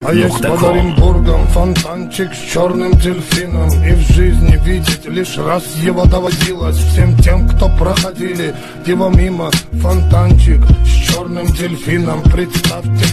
А есть под Оренбургом фонтанчик с черным дельфином. И в жизни видеть лишь раз его доводилось всем тем, кто проходили его мимо. Фонтанчик с черным дельфином, представьте.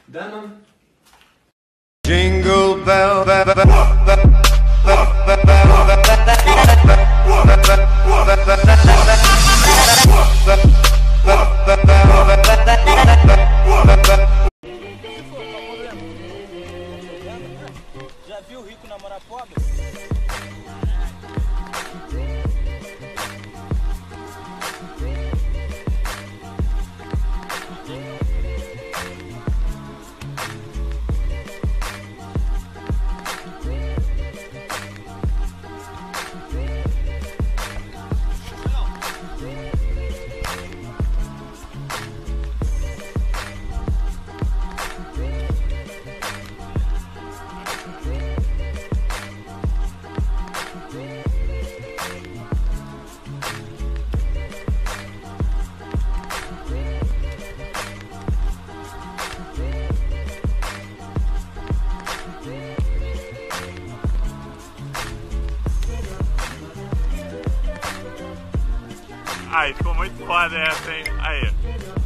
Да, мам? Jingle bell, bell, bell, bell, bell, bell. Já viu rico namorar pobre? Aí, ficou muito foda essa, hein? Aí.